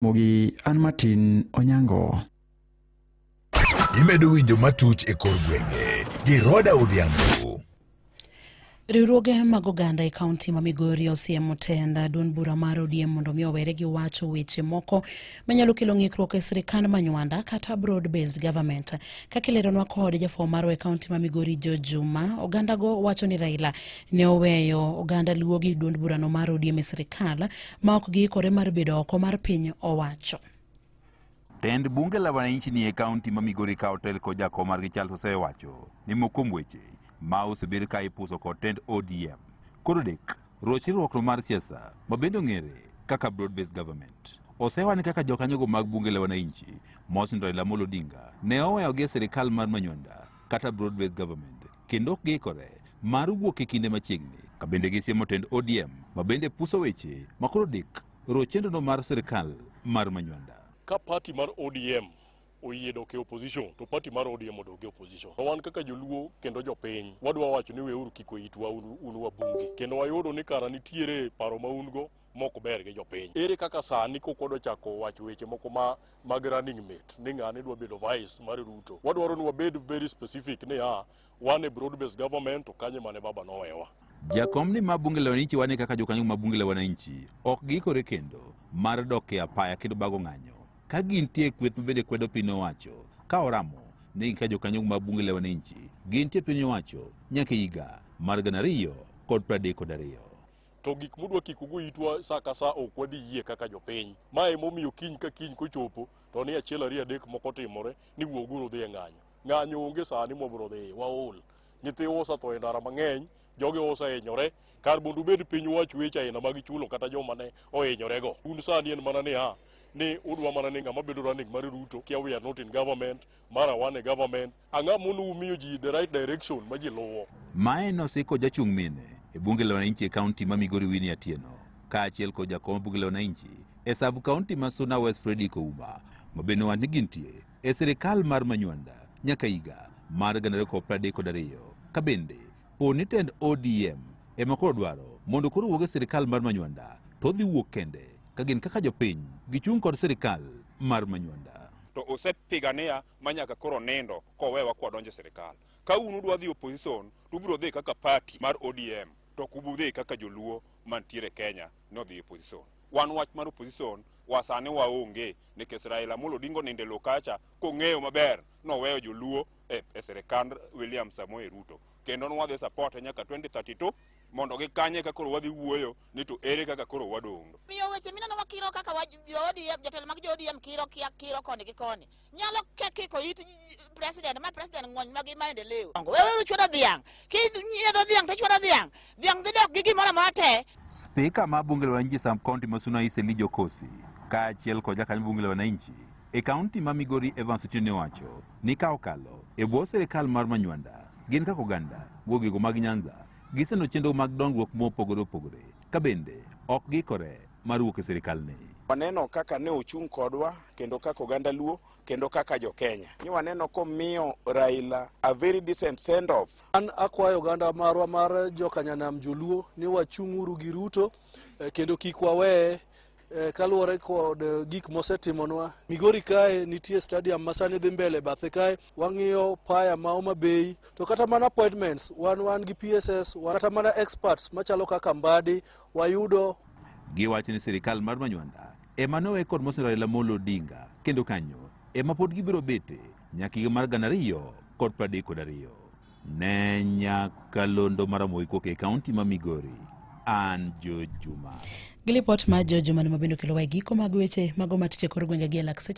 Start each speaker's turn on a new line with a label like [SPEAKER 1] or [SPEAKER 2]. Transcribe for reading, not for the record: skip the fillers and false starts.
[SPEAKER 1] Mogi an Martin Onyango.
[SPEAKER 2] Imedo winjo matuch e kor gwenge gi Roda Odhiambo.
[SPEAKER 3] Riwruoge mag oganda e kaunti ma Migori osiemo tend duond bura mar ODM mondo mi owere gi wacho weche moko manyalo kelo ng'ikruok e sirikand Manywanda kata broad based government. Kaka ileronwa kod jafwambo marwa e kaunti ma Migori George Juma, ogandago wacho ni Raila ne oweyo oganda Luo gi duond burano mar ODM e sirikal ma ok giikore mar bedo oko mar piny owacho.
[SPEAKER 4] Tend bunge la wananchi ni e kaunti ma Migori ka otel kod jakom margi Charles osewacho ni moko kuom weche ma osebed ka ipuso kod tend ODM koro dek rochruok mar siasa ma bende ong'ere kaka broad based government. Osewani kaka jokanyogo mag bunge la wananchi Moses Raila Amolo Odinga ne oweyogi e sirikal mar Manywanda kata broad based government kendo ok giikore mar wuok e kinde machiegni ka bende gisiemo tend ODM ma bende puso weche ma koro dek rochenrono mar sirikal mar Manywanda.
[SPEAKER 5] Ka party mar ODM oyie dok e opposition to party mar ODM odok e opposition. To wan kaka joluo kendo jopiny wadwa wacho ni weuru kiko itwa un wabunge kendo wayudo ni kara nitiere paro ma un go mok ber gi jopiny. Ere kaka sani kok wadwa chako wacho weche moko ma mag running mate ni ng'ane dwa bedo vice mar Ruto. Wadwaro ni wabed very specific ni a wan e broad based government to kanye mane baba nowewa.
[SPEAKER 4] Jakom ni ma bunge la wananchi wane kaka jokanyo ma bunge la wananchi ok giikore kendo mar dok e apaya kendo bago ng'anyo ka gintie kweth mabende kwedo piny owacho ka oramo ni ka jokanyo mag bunge la wananchi gintie piny owacho nyaka higa mar 2032.
[SPEAKER 5] To gik mudwa kiko itwa sa ka sa ok wadhi yie kaka jopiny. Ma emomiyo kiny ka kiny kochopo to ni achiel ariyo adek moko timore ni wuoguru dhi e ng'anyo. Ng'anyo onge sani mwabiro dhiye, waol. Nyithiwa osetho e ndara mang'eny, jogi osehinyore. Kar mondo ubed piny uwach weche aina mag chulo kata joma ne ohinyorego. Un sani en mana niya, ni udwa mana ni ng'ama bedo running mar Ruto, kia we are not in government, mara wan e government. Ang'o mondo umiyo ji the right direction ma ji luwo?
[SPEAKER 4] Mae nosiko jachung' mine e bunge la wananchi e kaunti ma Migori Winnie Atieno kaachiel kod jakom bunge la wananchi e sub kaunti ma Suna West Fredrick Ouma ma bende owacho ni gintie e sirikal mar Manywanda nyaka higa mar 2032 ka bende po ni tend ODM ema koro dwaro mondo koro wuog e sirikal mar Manywanda to odhi wuok kende ka gin kaka jopiny gichung' kod sirikal mar Manywanda.
[SPEAKER 6] To osepigania ma nyaka koro nindo kowewa kwadonjo e sirikal. Ka un udwa dhi opposition to ubiro dhi kaka party mar ODM to ok ubudhi kaka joluo mantiere Kenya nodhi opposition. Wan wach mar opposition wa sani waonge nikech Raila Amolo Odinga onindo e lowo kacha kong'eyo maber noweyo joluo e sirikand William Samoei Ruto. Kendo nwadhi support nyaka 2032 mondo gikanye ka koro wadhi wuoyo ni to ere kaka koro wadong'.
[SPEAKER 7] Miyo weche mineno wakiro kaka jo ODM, jotelo mag jo ODM kiro kia kiro koni gi koni. Nyalo kiko it president ma president ng'wony magi maendeleo. Weuru chwado dhiang'. Kinyiedho dhiang' to ichwado dhiang'. Dhiang' dhi dok gi gimoro amora te.
[SPEAKER 4] Spika mar bunge la wananchi sub county ma Suna East Elijah Okosi kaachiel kod jakanyo bunge la wananchi e kaunti ma Migori Evans Otieno owacho ni ka okalo e bwo sirikal mar Manywanda gin kaka oganda wuogego mag Nyanza giseno chenro mag dongruok mopogore opogore ka bende ok giikore mar wuok e sirikal ni.
[SPEAKER 8] Waneno kaka ne ochung' kodwa kendo kaka oganda Luo kendo kaka jo Kenya. Ni waneno komiyo Raila a very decent send off.
[SPEAKER 9] An akwayo oganda marwa mar jokanyanam joluo ni wachung'uru gi Ruto kendo kik waweye kaluwore kod gik mosetimonwa. Migori kae nitie stadium ma sani dhi mbele bathe kae, wang'iyo paya ma Homa Bay, to kata mana appointments wan gi PSS, kata mana experts machalo kaka Mbadi wayudo.
[SPEAKER 4] Giwacho ni sirikal mar Manywanda ema nowe kod Moses Raila Amolo Odinga kendo kanyo ema pod gibiro bete nyaka higa mar 2032. Ne nyakalondo mar Ramogi kowuok e kaunti ma Migori, an George Juma.
[SPEAKER 3] Gi lipot mar George Juma ma bende okelowa e giko mag weche mago matich e kor gwenge gi e lak seche.